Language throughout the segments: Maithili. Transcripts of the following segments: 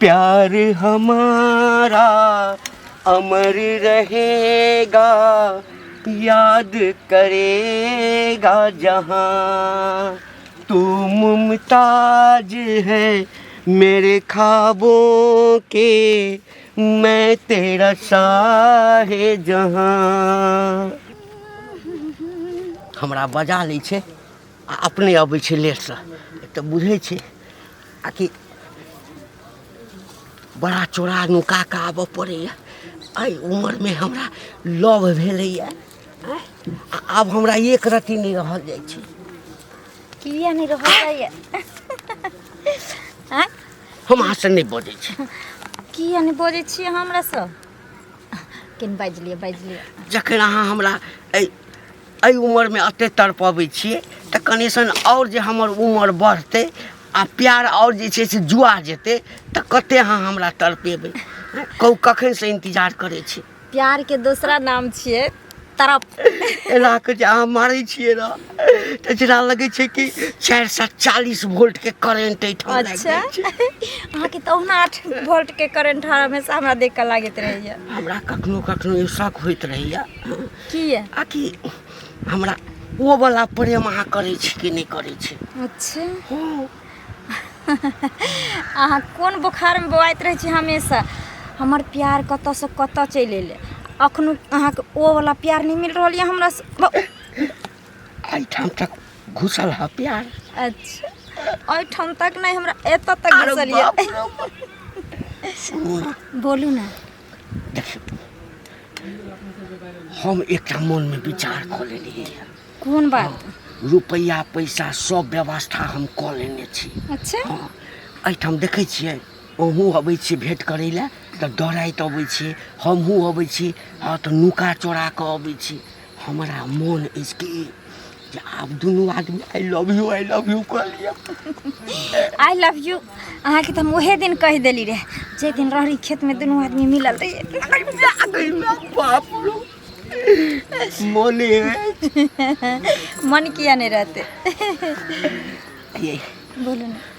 प्यार हमारा अमर रहेगा, याद करेगा जहां। तू मुमताज है मेरे ख्वाबों के, मैं तेरा शाह जहां। हमरा बजा लै छै आ अपने अबै छै लेटसँ। तऽ बुझै छै आ कि बड़ा चोरा नुका कऽ आबऽ पड़ैए। एहि उमरमे हमरा लव भेलैए आँय, आ आब हमरा एक रत्ती नहि रहल जाइ छै। किया नहि रहल जाइए आँय? हम अहाँसँ नहि बजै छी। किया नहि बजै छियै हमरासँ? केन बाजि लिअ, बाजि लिअ। जखन अहाँ हमरा एहि एहि उमरमे एतेक तड़पबै छियै तऽ कनि सन आओर जे हमर उमर बढ़तै आ प्यार आओर जे छै से जुआ जेतै तऽ कतेक अहाँ हमरा तड़पेबै? कहू, कखनसँ इन्तजार करै छी। प्यारके दोसरा नाम छियै तड़प। एना कऽ जे अहाँ मारै छियै ने तऽ जेना लगै छै कि 440 वोल्टके करेंट एहिठाम लागि जाइ छै। अहाँके तऽ ओहुना 8 वोल्टके करेंट हमेशा हमरा देख कऽ लागैत रहैए। हमरा कखनो कखनो ई शक होइत रहैए। किया? आ कि हमरा ओ वाला प्रेम अहाँ करै छी कि नहि करै छी। अच्छा, अहाँ कोन बोखारमे बौआइत रहै छी हमेशा? हमर प्यार कतऽसँ कतऽ चलि एलै, अखनो अहाँके ओ वाला प्यार नहि मिल रहल यऽ हमरा? एहिठाम तक घुसल है प्यार। अच्छा, एहिठाम तक नहि, हमरा एतऽ तक घुसल यऽ। सुनू ने। बोलू ने। देखियौ, हम एकटा मोनमे विचार कऽ लेलियै। कोन बात? रुपैआ पैसा सब व्यवस्था हम कऽ लेने छी। अच्छा। हँ, एहिठाम देखै छियै, अहूँ अबै छियै भेँट करै लए तऽ डराइत अबै छियै, हमहूँ अबै छी, हँ, तऽ नुका चोरा कऽ अबै छी। हमरा मोन अछि कि जे आब दुनू आदमी I love you, I love you कऽ लिअ। I love you अहाँके तऽ हम ओहे दिन कहि देली रहे जे दिन रहरी खेतमे दुनू आदमी मिलल रहियै। बाप रो, मोने मन किया नहि रहतै? ये बोलू ने।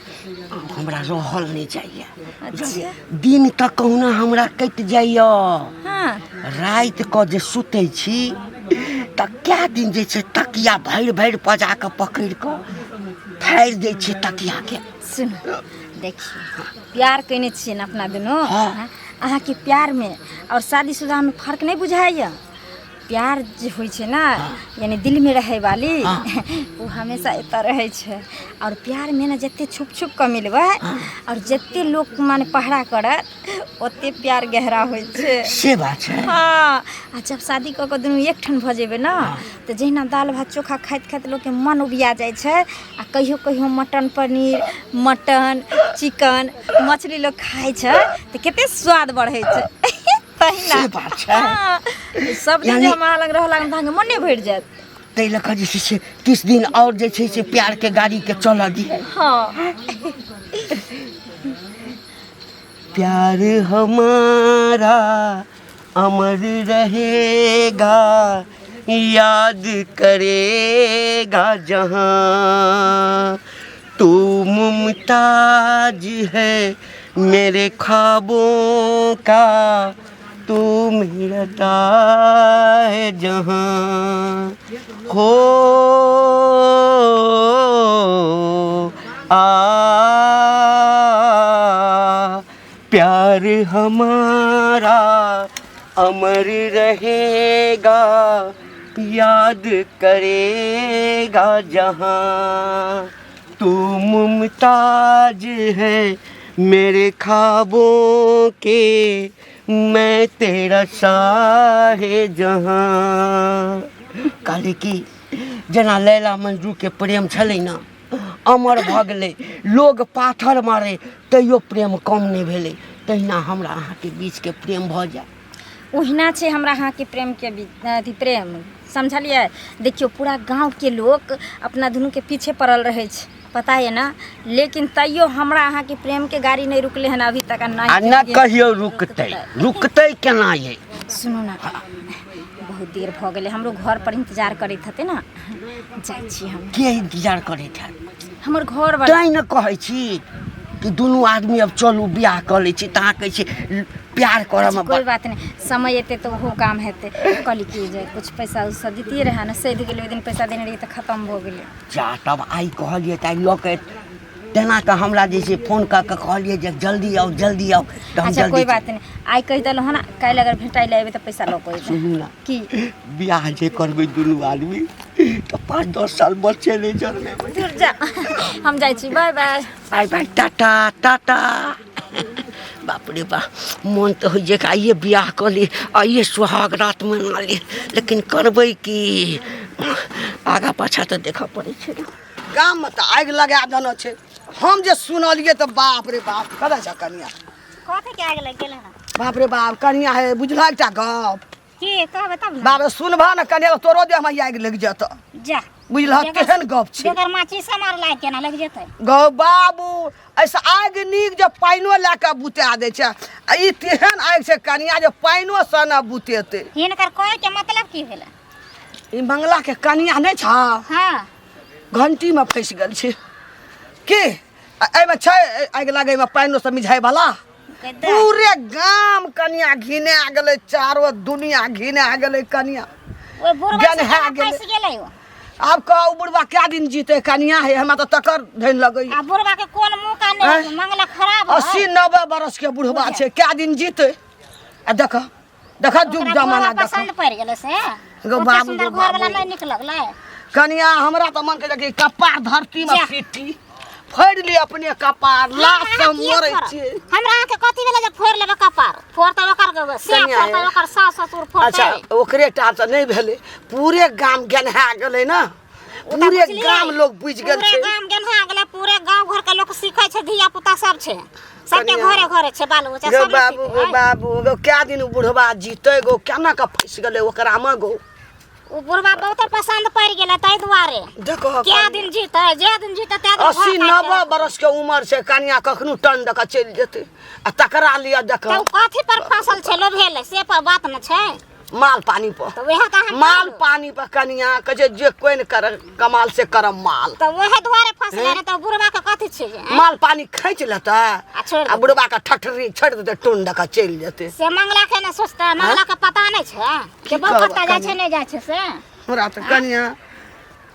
हमरा रहल नहि जाइए। अच्छा। दिन तऽ कहुना हमरा कटि जाइए। हाँ। राति कऽ जे सुतै छी तऽ कए दिन जे छै तकिया भरि भरि पजा कऽ पकड़ि कऽ फाड़ि दै छियै तकियाके। सुनू, देखियौ, प्यार कयने छियै ने अपना दुनू। हाँ। अहाँके प्यारमे आओर शादीशुदामे फर्क नहि बुझाइए? प्यार जे होइ छै ने, यानी दिलमे रहै वाली, ओ हमेशा एतऽ रहै छै। आओर प्यारमे ने जते छुप छुप कऽ मिलबै आओर जते लोक माने पहरा करत, ओते प्यार गहरा होइ छै। से बात छै। हँ, आ जब शादी कऽ कऽ दुनू एकठाम भऽ जेबै ने तऽ जहिना दालि भात चोखा खाइत खाइत लोकके मन उबिया जाइ छै आ कहियो कहियो मटन पनीर, मटन चिकन, मछली लोक खाइ छै तऽ कते स्वाद बढ़ै छै, तहिना। से बात छै। हँ, सब दिन जे यानी हम अहाँ लग रहऽ लागब तऽ अहाँके मने भरि जायत। ताहि लऽ कऽ जे छै से किछु दिन आओर जे छै से प्यारके गाड़ीके चलऽ दिअ। हँ। प्यार हमारा अमर रहेगा, याद करेगा जहां। तू मुमताज है मेरे ख्वाबों का, तू मेरा है जहां। हो आ प्यार हमारा अमर रहेगा, याद करेगा जहां। तू मुमताज है मेरे ख्वाबों के, मैं तेरा शाह जहां। कहली कि जेना लैला मजनू के प्रेम छलै ने, अमर भऽ गेलै, लोग पाथर मारे तैयो प्रेम कम नहि भेलै, तहिना हमरा अहाँके बीचके प्रेम भऽ जाय। ओहिना छै हमरा अहाँके प्रेमके बीच अथी प्रेम, समझलियै? देखियौ, पूरा गाँवके लोक अपना दुनूके पीछे पड़ल रहै छै, पता यऽ ने? लेकिन तैयो हमरा अहाँके प्रेमके गाड़ी नहि रुकलै हन अभी तक आ आ नहि नहि कहियो रुकतै। रुकतै केना ये? सुनू ने, बहुत देर भऽ गेलै, हमरो घर पर इंतजार करैत हेतै ने, जाइ छी हम। के इंतजार करैत हैत? हमर घर वाला। तैँ ने कहै छी कि दुनू आदमी अब चलू बियाह कऽ लै छी तऽ अहाँ कहै छी प्यार करऽमे। कोइ बात नहि, समय एतै तऽ ओहो काम हेतै। कहली कि जे कुछ पैसा उसा दितियै रहए ने, सधि गेलै। ओहि दिन पैसा देने रहियै तऽ खतम भऽ गेलै। जा तब आइ कहलियै तऽ आइ लऽ के तेना कऽ हमरा जे छै फोन कऽ के कहलियै जे जल्दी आउ जल्दी आउ तऽ हम अच्छा जल्दी कोइ बात नहि, आइ कहि देलहुँ हन, काल्हि अगर भेटाइ लए अयबै तऽ पैसा लऽ कऽ अयबै। सुनू ने की बियाह जे करबै दुनू आदमी तऽ 5-10 साल बच्चे नहि जन्मेबै। दूर जा, हम जाइ छी, bye bye. Bye bye, tata tata. बाप रे बाप, मोन तऽ होइ जे आइए बियाह कऽ ली, आइए सुहाग रात मना ली, लेकिन करबै की, आगाँ पाछाँ तऽ देखऽ पड़ै छै ने। गाममे तऽ आगि लगा देने छै। हम जे सुनलियै तऽ बाप रे बाप, कतऽ छ कनिया? कथी के आगि लागि गेलै हन? बाप रे बाप कनिया, हे बुझलह एकटा गप? की कहबै तब ने। बाप रे, सुनबह ने कनिया, तोरो देहमे आगि लागि जेतऽ। जा बुझलह बेगर- तेहन गप छै। बेगर माची से मार लागि केना लागि जेतै? गौ बाबू, एहिसँ आगि नीक जे पानिओ लए कऽ बुता दै छै, आ ई तेहन आगि छै कनिया जे पानिओसँ ने बुतेतै। हिनकर कहै के मतलब की भेलै? ई मंगलाके कनिया नहि छ? हाँ। घंटीमे फँसि गेल छै की? आ एहिमे छै आगि लगैमे पानिओ सब मिझाइवला? पूरे गाम कनिया घिना गेलै, चारो दुनिया घिना गेलै कनिया। ओहि बुढ़वा से गेनहा केना गेलै। फँसि गेलै ओ? आब कह, ओ बुढ़वा कए दिन जीतै कनिया? हे हमरा तऽ तकर धनि लगैया। आ बुढ़वा के कोन मुँह कान आँय? नहि मंगला खराब है। 80-90 बरस के बुढ़वा छै, कए दिन जीतै? आ देख देख जुग ओकरा जमाना बुढ़वा देख। पसंद पड़ि गेलै से गो ओते बाबू, सुंदर गो घर वाला बाबू। नहि नीक लगलै? कनिया हमरा तऽ मन करै कि कपार धरती में जा। पीटी फोड़ि ली अपने कपार, लाश से हम किया मरै फोड़ब? छियै। हमरा अहाँके कथी भेलै जे फोड़ि लेबै कपार? फोड़तै ओकर से कनिया फोड़तै हे। ओकर सास ससुर फोड़तै। अच्छा ओकरे टा तऽ नहि भेलै, पूरे गाम गेन्हा गेलै ने। ओ तऽ पूरे बुझलियै। गाम लोग बुझि गेल पूरे छै। गाम गेन्हा गेलै, पूरे गाँव घर के लोक सीखै छै, धिया पुता सब छै, सबके कनिया। घरे घरे छै बाल बच्चा गो सब ने बाबू गो सीखै। बाबू गो, कए दिन उ बुढ़वा जीतै गो? केना कऽ फँसि गेलै ओकरामे गो? ओ बुढ़वा बहुते पसंद पड़ि गेलै ताहि दुआरे। देखो कए दिन जीतै, जे दिन जीतै ते दिन 80 घर काटि 90 के बरस के उमर छै कनिया, कखनो टन दऽ कऽ चलि जेतै आ तकरा लिए देख। तऽ ओ कथी पर फसल छै, लोभेलै से पर बात न छै। माल पानी पर। तऽ वएह तऽ हम माल कहलहुँ। पानी पर कनिया, कहै छै जे कोइ ने कर कमाल से करम माल। तऽ वएह दुआरे फसलै रहे, तऽ बुढ़वा के कथी छै जे, आँय? माल पानी खींच लेतै आ छोड़ि आ देतै। बुढ़वा के ठठरी छोड़ि देतै, टुन दऽ कऽ चलि जेतै। से मंगला के ने सोचतै, मंगला के पता नहि छै की जे बहु कहब कतऽ जाइ छै कनिया? नहि जाइ छै से। हमरा तऽ कनिया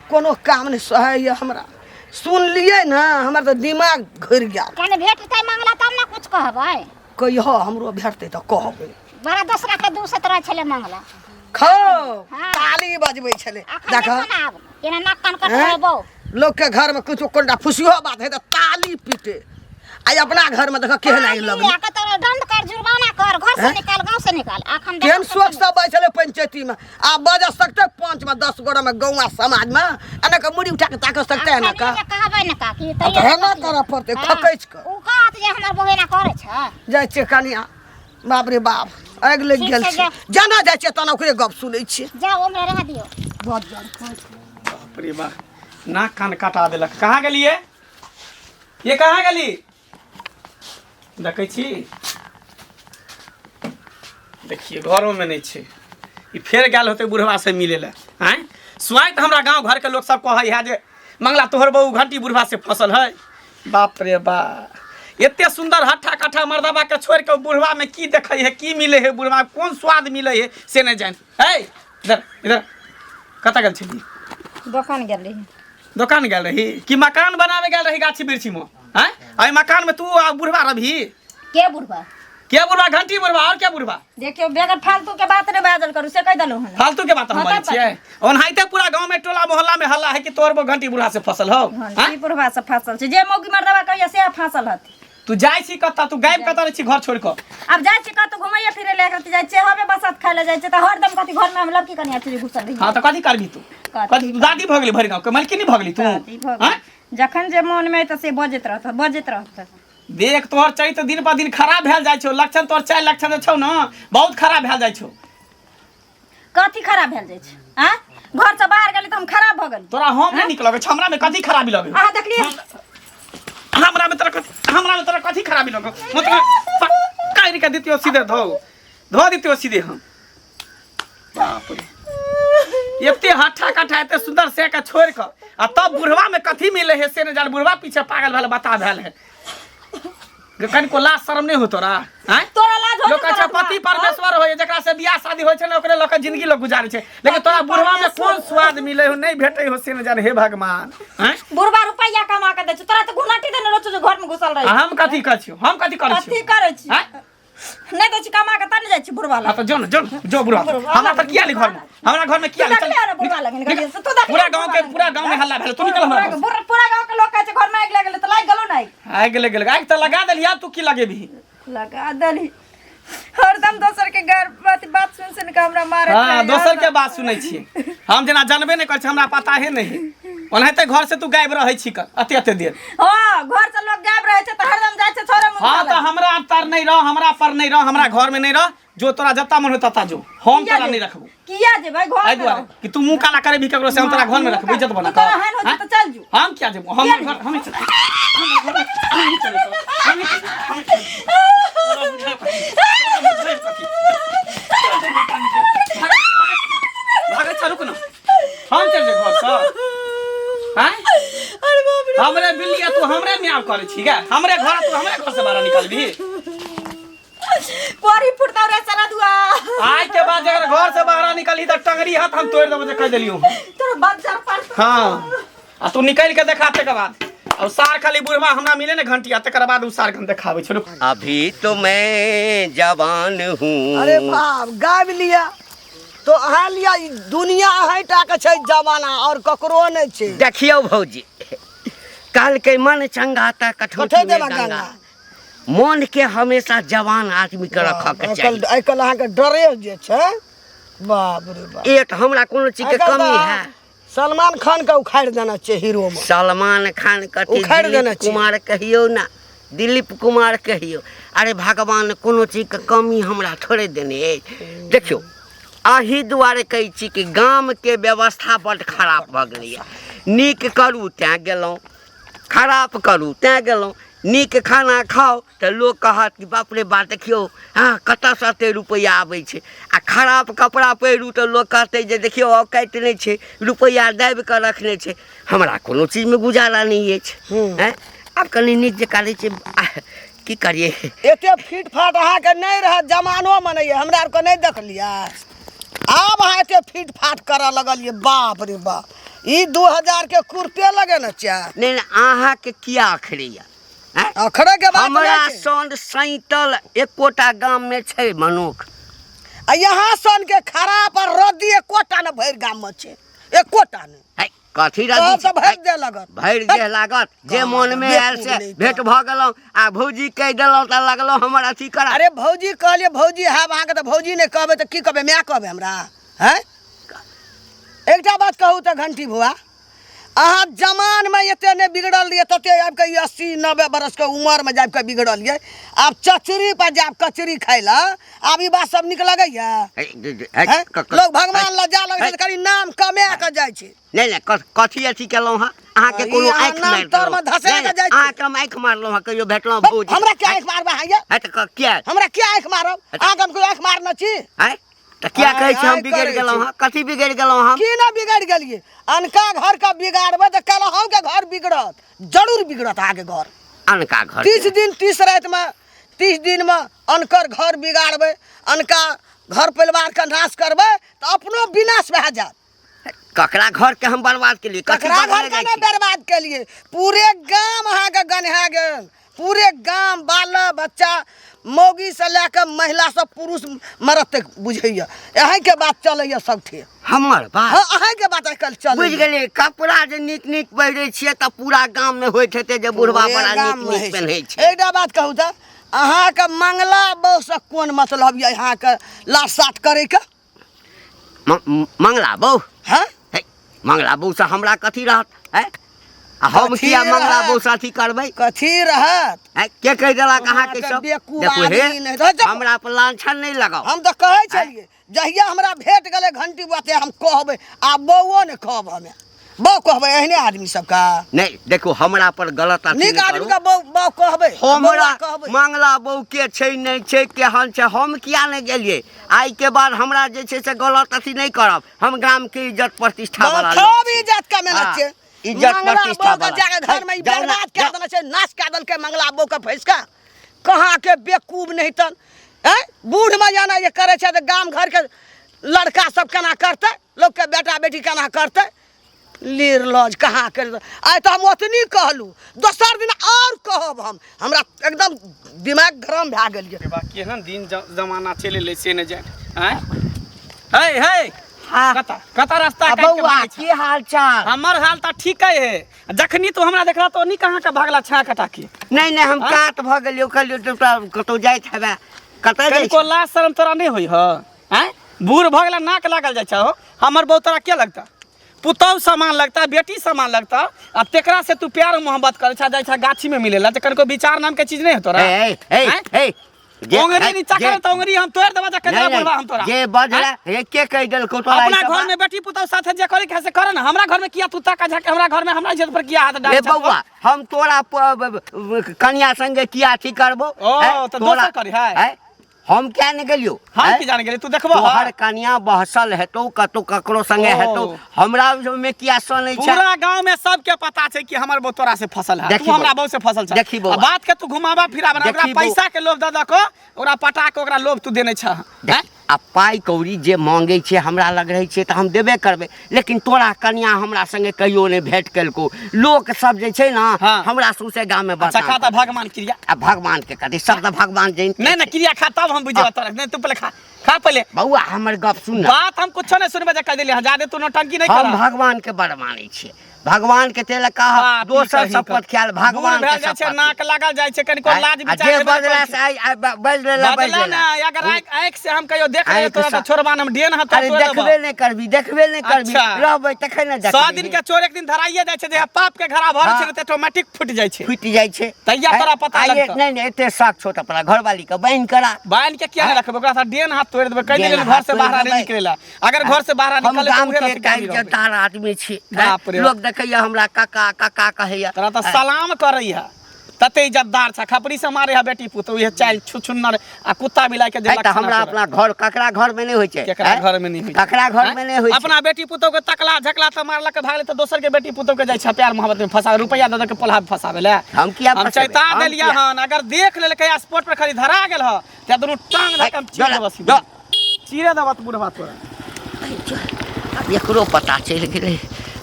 कोनो काम नहि सहैया। हमरा सुनलियै ने, हमर तऽ दिमाग घुरि गेल। कने भेटतै मंगला तब ने कुछ कहबै। कहियो हमरो भेटतै तऽ कहबै। बड़ा दोसरा के दूसत रहै छलै मंगला। खो हाँ। ताली बजबै छलै। अखन देख देखो ने आब केना नाक कान कटबेबौ। लोक के घर में कुछो कोनटा फुसियो बात है तऽ ताली पीटे, आइ अपना घर में देख केहन आगि लगलै। आ कतौ दंड कर, जुर्माना कर, घर से हैं? निकाल, गांव से निकाल। अखन केहन देखो शोक सब बजै छलै पंचायती में, आ बज सकते पाँच में 10 गोड़ा में गौवा समाज में एना के मुड़ी उठा के ताक सकते है ना का? अखन जे कहबै ने काकी आब तऽ हेना करऽ पड़तै, खकैच कऽ। उ कहत जे हमर बहू एना करै छै। जाइ छियै कनिया, बाप रे बाप आगि लागि ठीक गेल छै, छै। जाउ। जेना जाइ छियै तेना ओकरे गप सुनै छियै। जाउ, ओमरे रह दियौ। बहुत जान। बाप रे बाप, नाक कान कटा देलक। कहाँ गेलियै ये? कहाँ गेली? देखै छी, देखिए घरोमे नहि छै ई। फेर गेल होतै बुढ़वा से मिलै लए। आँय स्वाइत हमरा गाँव घरके लोक सब कहै है जे मंगला तोहर बहु घंटी बुढ़वा से फसल है। बाप रे बा, एते सुंदर हट्ठा कट्ठा मर्दबा के छोड़ के बुढ़वा में की देखै है, की मिले है बुढ़वा, कोन स्वाद मिले है से नहीं जान। है इधर इधर, कतऽ गेल छली? दोकान गेल रही। दोकान गेल रही कि मकान बनावे गेल रही गाछी वृक्षी में? आँय एहि मकान में तू आ बुढ़वा रही? के बुढ़वा? के बुढ़वा? घंटी बुढ़वा और के बुढ़वा? देखियौ, बेगर फालतू के बात नहि बाजल करू, से कहि देलहुँ हन। फालतू के बात हम हाँ, बाजै तब छियै? ओनाहिते पूरा गांव में टोला मोहल्ला में हल्ला है कि तोहर वो घंटी बुढ़ा से फसल हो। घंटी बुढ़वा से फसल छै, जे मौगी मर्दबा कहैया से फसल हती। तू जाइ छी कतऽ? तू गायब कतऽ रहै छी घर छोड़ कऽ? आब जाइ छी कतौ घुमैया फिरै लए एकरती जाइ छियै, हवे बसात खाइ लए जाइ छियै, तऽ हरदम कथी घरमे हम लड़की कनिया छी घुसल रही? हाँ तऽ कथी करबी तू? कथी? कथी तू दादी भऽ गेली भरि गाँव के मालकिनी भऽ गेली तू? दादी भऽ गेली। आँय? जखन जे मोनमे अयतै से बजैत रहत, बजैत रहत। देख, तोहर चरित्र दिन पर दिन खराब भेल जाइ छौ। लक्षण तोहर चारि लक्षण जे छौ ने, बहुत खराब भेल जाइ छौ। कथी खराब भेल जाइ छै? आँय, घरसँ बाहर गेली तऽ हम खराब भऽ गेली? तोरा हम नहि नीक लगै छौ? हमरा में कथी खराबी लगै? अहाँ देखलियै? हमरा में तोरा कथी, हमरा में तोरा कथी खराबी लगौ? मतलब काटि के दितियौ सीधे, धो धो दितियौ सीधे हम। बाप रे, एते हट्ठा कट्ठा एते सुंदर से के छोड़ के आ तब बुढ़वा में कथी मिले है से ने जान। बुढ़वा पीछे पागल भेल, बता भेल है। कनिको लाज शरम नहि हो तोरा आँय तोरा लाज हो लोक कहै छै पति परमेश्वर होय जकरा से बियाह शादी होइ छै ने ओकरे लऽ कऽ जिंदगी लोक गुजारै छै लेकिन तोरा बुढ़वा में कोन स्वाद मिले हो नहि भेटै हो से नहि जाने हे भगवान आँय बुढ़वा रुपैया कमा के दै छै तोरा तऽ घुनाटी देने रहै छौ जे घर में घुसल आ रहै हम कथी करै छियौ हम कथी करै कथी छियौ करै छी आँय? नहि दै छी कमा के तब ने जाइ छी बुढ़वा हाँ लग तो जो न जो न, जो बुढ़वा हमरा पर किया ली घर में हमरा घर में किया तू ली चल देखले ने बुढ़वा लग निकल निकल। तू देखले पूरा गांव के पूरा गांव में हल्ला भेल तू निकल हमरा घर से। पूरा गांव के लोग कहै छै घर में आगि लागल तऽ लागि गेलो ने आगि आगि लग गेल आगि तऽ लगा देलियै आब तू की लगेबही लगा देली हरदम दोसर के घर बात बात सुन सुन के हमरा मारत हाँ रहैया। दोसर के बात सुनै छियै हम जेना जानबे नहि करै छी हमरा पता हे नहीं ओनाहिते घर से तू गायब रहै छी कर अते अते देर हाँ घर से लोग गायब रहै छै तऽ हरदम जाइ छै छोरे मुँह हाँ तऽ हमरा तर नहीं रह हमरा पर नहीं रह हमरा घर में नहीं रह जो तोरा जत्ता मन हो तत्ता जो हम तोरा नहीं रखबो किया जेबै घर एहि में दुआरे रह। कि तू मुंह काला करेबी ककरो से हम तोरा घर में रखबो इज्जत बना तू तोरा एहन हो तऽ चल जो हम क्या जेबो हम घर हम ही चल हम ही चल हम ही चल भागै छ रुक न हम चल जे घर से हैं अरे बाप रे हमरे बिल्ली आ तू हमरे म्याव करै छी गे हमरे घर आ तू हमरे घर से बाहर निकलबी कोरी फुटता रे सारा दुआ आज के बाद अगर घर से बाहर निकली तऽ टंगरी हाथ हम तोड़ देबो जे कह देलियो तोरा बज्जर पर हाँ आ तू निकल के देखा तकर बाद और सार खाली बुढ़वा हमरा मिले ने घंटिया तकर बाद उ सार के हम देखाबै छलो अभी तो मैं जवान हूँ अरे बाप गाबि लिअ तो अहाँ लिअ ई दुनिया अहीं टा के छै जमाना और ककरो नहि छै देखियौ भौजी कहलकै मन चंगा तऽ कठौती कठै में देबा गंगा गंगा मन के हमेशा जवान आदमी के रखऽ के चाही आइकाल्हि आइकाल्हि अहाँके ड्रेस जे छै बाप रे बाप एक हमरा कोनो चीज के आइकाल्हि कमी तऽ है सलमान खान के उखाड़ि देना छै हीरो मे सलमान खान कथी उखाड़ि देने दिलीप छी। कुमार कहियौ ना दिलीप कुमार कहियौ अरे भगवान कोनो चीजके कमी हमरा थोड़े देने अछि देखियौ एहि दुआरे कहै छी कि गामके व्यवस्था बड्ड खराब भऽ गेलैए नीक करू तैँ गेलहुँ खराब करू तैँ गेलहुँ नीक खाना खाउ तऽ लोक कहत कि बाप रे बाप देखियौ हँ कतऽसँ एतेक रुपैआ आबै छै आ खराब कपड़ा पहिरू तऽ लोक कहतै जे देखियौ औकाति नहि छै रुपैआ दाबि कऽ रखने छै हमरा कोनो चीजमे गुजारा नहि अछि आँय आब कनि नीक जकाँ रहै छै आह, की करियै एते फिट फाट अहाँके नहि रहत जमानोमे नहि हमरा आरके नहि देखलियै आब अहाँ एते फिट फाट करऽ लगलियै बाप रे बाप ई 2000 के कुर्ते लगेने छियै नहि नहि अहाँके किया अखरैया आँय? अखरे के बात हमरा नहि छै। सन सैतल एकोटा गाममे छै मनुख आ यहाँ सन के खराब और रद्दी एकोटा ने भरि गाम में छै एकोटा ने है, कथी तब रद्दी तऽ छै? भरि दे लगत भरि देह लागत जे मोनमे आयल से बेवकूफ नहि भेंट भऽ गेलहुँ आ भौजी कहि देलहुँ तऽ लगलहुँ हमर अथी करा अरे भौजी कहलियै भौजी हैब अहाँके तऽ भौजी नहि कहबै तऽ की कहबै माय कहबै हमरा हैं एकटा बात कहू तऽ घंटी भुआ अहाँ जमानमे एते नहि बिगड़ल रहियै तते आबि कऽ ई 80-90 बरसके उमरमे जाबि कऽ बिगड़ल ये आब चचरी पर जायब कचरी खाय लए आब ई बात सब नीक लगैया हे, जे- जे- हे, हैं? क- क- लोग भगवान लग जा लगै छै हे, तऽ कनि नाम कमा कऽ जाइ छै नहि नहि कथी अथी केलहुँ हँ अहाँके ई कोनो अहाँ आँखि नाम मारि तरमे देलहुँ। धसा नहि, कऽ जाइ छी। अहाँके हम आँखि मारलहुँ हँ कहियो भेटलहुँ भौजी हमरा किया आँखि मारबै अहाँ ये हे तऽ किया हमरा किया आँखि मारब अहाँके हम कोइ आँखि मारने छी आँय तऽ किया कहै छी हम आइ बिगड़ि करै गेलहुँ छी। हँ कथी बिगड़ि गेलहुँ हम की ना बिगड़ि गेलियै अनका घर के बिगाड़बै तऽ काल्हि अहूँके घर बिगड़त जरूर बिगड़त अहाँके घर अनका घर 30 दिन 30 रातिमे 30 दिनमे अनकर घर बिगाड़बै अनका घर परिवारके नाश करबै तऽ अपनो विनाश भए जायत ककरा घर के हम बर्बाद केलियै कथी ककरा बदलने घर के जाइ नहि छी? बर्बाद केलियै पूरे गाम अहाँके गन्हा गेल पूरे गाम बाल बच्चा मौगी से लए कऽ महिला सब पुरुष मरद तक बुझैया अहींके बात चलैया सबठे हमर बात हँ अहींके बात आइकाल्हि चलैया बुझि गेलियै कपड़ा जे नीक नीक पहिरै छियै तऽ पूरा गाममे होइत हेतै जे बुढ़वा पूरे बड़ा नीक गाममे नीक होइ छै। पेन्है छै एकटा बात कहू तऽ अहाँके मंगला बहूसँ कोन मतलब यऽ अहाँके लाट साट करैके मंगला बहू हँ हे मंगला बहू से हमरा कथी रहत है आ हम कथी किया मंगला रहत? बहू से अथी करबै कथी रहत है के कहि देलक अहाँके अहाँके सब बेवकूफ देखू हे आदमी नहि रहत। हमरा पर लांछन नहि लगाउ हम तऽ कहै छलियै जहिया हमरा भेट गेलै घंटी बाते हम कहबै आ बौओ ने कहब हमे बौ कहबै एहने आदमी सबके नहि देखू हमरा पर गलत अथी नीक नहि आदमी करू के बौ बौ कहबै हमरा बौआ कहबै मंगला बहू के छै नहि छै केहन छै हम किया नहि गेलियै आइ के बाद हमरा जे छै से गलत अथी नहि करब हम गाम के इज्जत प्रतिष्ठा वाला लोक खूब छी। इज्जत कमेने हाँ, छियै इज्जत मंगला प्रतिष्ठा बहू के वाला। जाके घर में ई जाउ ना, बर्बाद कए जाउ। देने छै नाश कए देलकै मंगला बहू के फँसि कऽ कहाँ के बेकूफ नहीं तन आँय बूढ़मे जाना जे करै छै तऽ गाम घरके लड़का सब केना करतै लोकके बेटा बेटी केना करतै निर्लज कहाँ के आइ तऽ हम ओतनी कहलहुँ दोसर दिन आओर कहब हम हमरा एकदम दिमाग गरम भए गेल यऽ बा केहन दिन जमाना चलि एलै से नहि जानि आँय हे हे हाँ। कता कता रास्ता आ काटि के बौआ भागै छी? की हाल चाल हमर हाल तऽ ठीक है जखनी तू हमरा देखला तो नी कहाँ के भागला छा कटा के नहि नहि हम हाँ? कात भऽ गेलियौ कहलियौ तोरा कतहु जाइत हेबे कतऽ जाइ कनिको लाज शरम तोरा नहि होइ ह आँय बूढ़ भऽ गेला नाक लागल जाइ छौ हमर बहू तोरा के लगता पुतहु सामान लगता बेटी सामान लगता आ तेकरा से तू प्यार मोहब्बत करै छा जाइ छा गाछी में मिलेला तऽ कनिको विचार नाम के चीज नहीं है तोरा ए ए आँय? ए जे ओंगरी नीचा जे- कर तऽ ओंगरी हम तोड़ देबा जा कजरा नहीं, बुढ़वा हम तोरा जे बजला आँय? हे के कहि देलकौ तोरा अपना ई सब घर में बेटी पुतहु साथे जे करे के है से करे ना हमरा घर में किया तू ताका झाके हमरा घर में हमरा इज्जत पर किया हाथ डाल ए बौआ हम तोरा कनिया संगे किया अथी करबो ओ, हैं? तऽ दोसर करी है। हैं? हम क्या ने गेलियो हम हैं? की जाने गेली तू देखबो तोहर कनिया बहसल हेतौ कतौ ककरो संगे ओ। हेतौ हमरा में किया सनै छै पूरा गांव में सबके पता छै कि हमर बहू तोरा से फसल है देखी तू हमरा बौ। बहू से फसल छै देखी बौआ। आ बात के तू घुमावा फिरावा ना ओकरा देखी बौ। पैसा के लोभ दऽ दऽ के ओकरा पटा के ओकरा लोभ तू देने छह देख, हैं? आ पाइ कौड़ी जे मांगै छै हमरा लग रहै छै तऽ हम देबे करबै लेकिन तोरा कनिया हमरा संगे कहियो नहि भेंट केलको लोक सब जे छै ने हाँ। हमरा सौंसे गाममे अच्छा खा बदनाम तऽ भगवान क्रिया आ भगवान के कथी सब तऽ भगवान जनिते नहीं नहीं क्रिया खा तब हम बुझेबा तोरा नहीं तू पहले खा खा पहले बौआ हमर गप सुन ने। बात हम कुछो नहीं सुनबे जे कह देली हँ जादे तू नौटंकी नहीं हम कर भगवान के बड़ मानै छियै भगवान के तेल कह दोसर शपथ ख्याल भगवान भगवान के जाइ छै शपथ नाक लागल जाइ छै कनिको लाज आ विचार जे हेबे बजला करै से छै। आइ आइ बजले बजला बजले ना अगर आँख आँख से हम कहियो देख रहे आँखि तोरा तऽ से- छोड़बा हम डेन हाथ अरे देखबे नहि करबी देखबे नहि करबी अच्छा। रहबै तखन ने 100 देखबी दिन के चोर एक दिन धराइए जाइ छै जे पाप के घड़ा भरै छै हाँ। ने तऽ ऑटोमेटिक फुटि जाइ छै फुटि जाइ छै तहिया तोरा पता आइए- लगतौ। नहि नहि एते शक छौ तऽ अपना घरवाली के बान्हि करा बान्हि के किया नहि रखबै ओकरा साथ डेन हाथ तोड़ि देबै कहि डेन देलियै घर हाथ से तोड़ि बाहर नहि देबै। निकलै अगर घर से बाहर हम निकले गाम तऽ उहे के रस्ते एकटा गाड़ी रहबै। इज्जतदार आदमी छी बाप रे लोक देखैया हमरा काका काका कहैया तोरा तऽ सलाम करैया तते इज्जतदार छ खपरी से मारे है बेटी पुतोह इहे चालि छुछुन्नर आ कुत्ता बिलाइ के जे है तऽ लक्षण हमरा है तोरा। अपना घर ककरा घर में नहीं होइ छै केकरा हैं? घर में नहीं होइ छै। ककरा घर में नहीं होइ छै अपना बेटी पुतोह के तकला झकला तऽ मारलक भागले तऽ दोसर के बेटी पुतोह के जाइ छै प्यार मोहब्बत में फंसा रुपया दऽ दऽ के पोल्हा फंसावे ले हम किया हम फंसेबै? चैता हम देलियै किया? हन अगर देख लेलकै स्पॉट पर खाली धरा गेल ह तऽ दुनू टांग धऽ के हम चीर जो देबऽ जो। सीधे चीरे देबऽ तऽ बुढ़वा तोरा आब एकरो पता चलि गेलै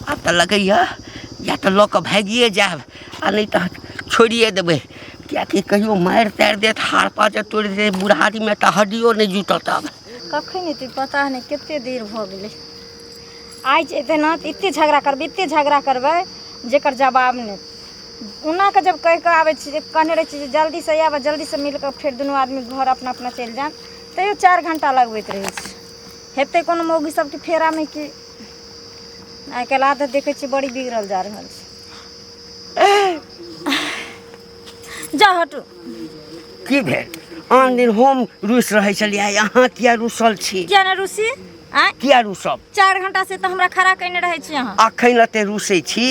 आब तऽ लगैए या तऽ लऽ कऽ भागिए जायब आ नहि तऽ छोड़िए देबै किएकि कहियो मारि तारि देत हाड़ पाँजर तोड़ि देत बुढ़ारीमे तऽ हड्डियो नहि जुटत आब कखन एतै पता नहि कते देर भऽ गेलै आइ जे एतै ने तऽ एते झगड़ा करबै एते झगड़ा करबै जेकर जवाब नहि ओना कऽ जब कहि कऽ आबै छी कहने रहै छी जे जल्दीसँ आयब आ जल्दीसँ मिल कऽ फेर दुनू आदमी घर अपना अपना चलि जायब तैयो 4 घण्टा लगबैत रहै छै हेतै कोनो मौगी सबके फेरामे कि आइ काल्हि आदत देखै छियै बड़ी बिगड़ल जा रहल छै जा हटू की भेल आन दिन हम रुसि रहै छलियै आइ अहाँ किया रुसल छी किया ने रुसी आँय किया रुसब 4 घंटा से तऽ हमरा खड़ा कयने रहै छी अहाँ अखन एते रुसै छी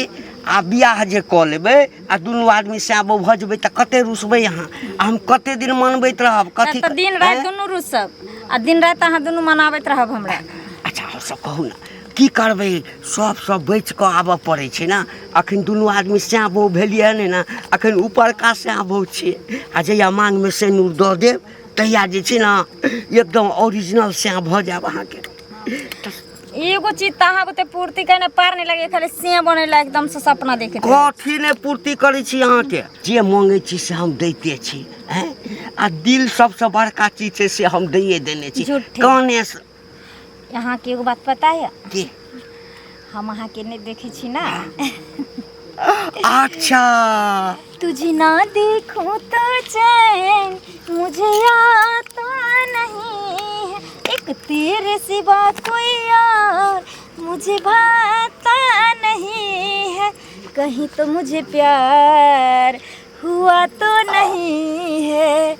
आ बियाह जे कऽ लेबै आ दुनू आदमी सएह भऽ जेबै तऽ कते रुसबै अहाँ आ हम कते दिन मनबैत रहब कथी तऽ दिन राति आँय? दुनू रुसब आ दिन राति अहाँ दुनू मनाबैत रहब हमरा अच्छा अहाँ सब कहू ने की करबै सबसँ बचि कऽ आबऽ पड़ै छै ने अखन दुनू आदमी सएह बहु भेलियै हँ ने अखन ऊपरका सएह बहु छियै आ जहिया माँगमे सेनूर दऽ देब तहिया जे छै ने एकदम ओरिजिनल सएह भऽ जायब अहाँके एगो चीज तऽ अहाँ बुते पूर्ति केने पार नहि लगैए खाली सिंह बनै ला एकदम से सपना देखैत रहै। कथी नहि पूर्ति करै छी अहाँके जे माँगै छी से हम दैते छी हैं आ दिल सबसँ बड़का चीज छै से हम दैए देने छी झूठे। काने से अहाँके एगो बात पता यऽ की हम अहाँके नहि देखै छी ना अच्छा तुझे ना देखूं तो चैन मुझे आता नहीं है एक तेरे सिवा कोई और मुझे भाता नहीं है कहीं तो मुझे प्यार हुआ तो नहीं है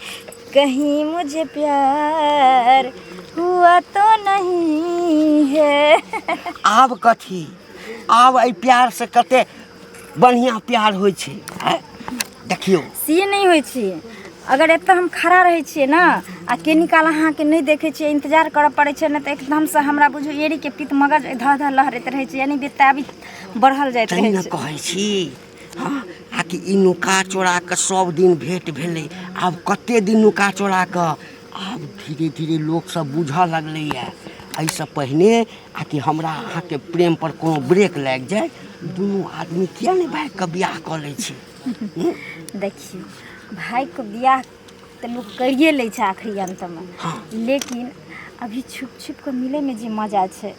कहीं मुझे प्यार हुआ तो नहीं है आब कथी आब एहि प्यार से कते बढ़िया प्यार होइ छै आँय? देखियौ से नहि होइ छै अगर एतऽ हम खड़ा रहै छियै ने आ कनी काल अहाँके नहि देखै छियै इन्तजार करऽ पड़ै छै ने तऽ एकदमसँ हमरा बुझू एड़ीके पित्त मगज धह धह लहरैत रहै छै यानि बेताबी बढ़ल जाइत तै रहै ने छै कहै छी हँ आ कि आकि ई नुका चोरा कऽ सब दिन भेट भेलै, आब कते दिन नुका चोरा कऽ? आब धीरे धीरे लोकसब बुझऽ लगलैए। एहिसँ पहिने आकि हमरा अहाँके प्रेमपर कोनो ब्रेक लागि जाय, दुनू आदमी किया नहि भागि कऽ बियाह कऽ लै छी? देखियौ, भाइके बियाह तऽ लोक करिए लै छै आखिरी अन्तमे, लेकिन अभी छुप छुप कऽ मिलैमे जे मजा छै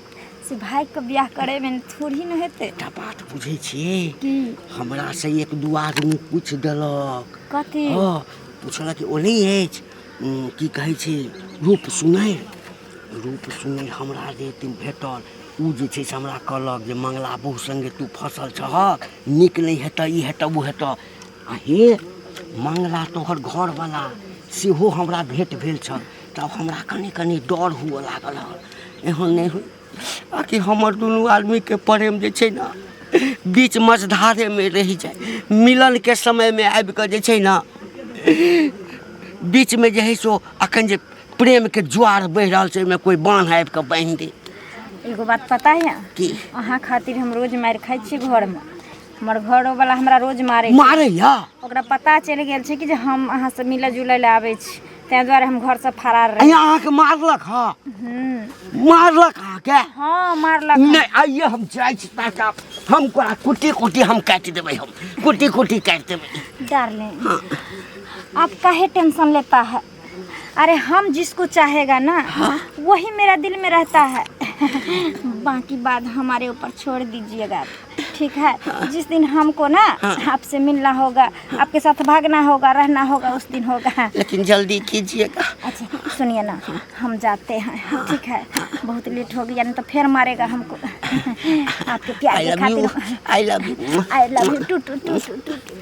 से भाइके बियाह करैमे थोड़ी ने हेतै। एकटा बात बुझै छियै? की? हमरासँ एक दू आदमी पूछि देलक। कथी? हँ, पुछलक ओ नहि अछि, की कहै छै, रूप सुनरि, रूप सुनरि हमरा जे एक दिन भेटल, ओ जे छै से हमरा कहलक जे मंगला बहु सङ्गे तू फँसल छहक, नीक नहि हेतऽ, ई हेतऽ, ओ हेतऽ। आ हे, मंगला तोहर घरवला सेहो हमरा भेँट भेल छल, तब हमरा कनि कनि डर हुअ लागल हँ, एहन नहि होइ आकि हमर दुनू आदमीके प्रेम जे छै ने बीच मझधारेमे रहि जाय, मिलनके समयमे आबि कऽ जे छै ने बीचमे जे हइ से अखन जे प्रेमके ज्वार बहि रहल छै ओहिमे कोइ बान्ह आबि कऽ बान्हि दे। एगो बात पता है? की? अहाँ खातिर हम रोज मारि खाइ छी घरमे, हमर घरोवला हमरा रोज मारै छै। मारैया? ओकरा पता चलि गेल छै कि जे हम अहाँसँ मिलऽ जुलै लए आबै छी, ताहि दुआरे हम घरसँ फरार रही। अहाँके मारलक? हँ, मारलक अहाँके? हँ, मारलक। नहि, आइए हम जाइ छी ताका, हम ओकरा कुटी कुटी हम काटि देबै, हम कुटी कुटी काटि देबै। डार्लिंग, आप काहे टेंशन लेता है? अरे हम जिसको चाहेगा ना, हाँ? वही मेरा दिल में रहता है। बाकी बात हमारे ऊपर छोड़ दीजिएगा, ठीक है? हाँ। जिस दिन हमको ना, हाँ, आपसे मिलना होगा, आपके साथ भागना होगा, रहना होगा, उस दिन होगा, लेकिन जल्दी कीजिएगा। अच्छा सुनिए ना, हम जाते हैं, ठीक है? बहुत लेट हो गया, नहीं तो फिर मारेगा हमको। आपके प्यार के खातिर I love you. I love you too too too too too.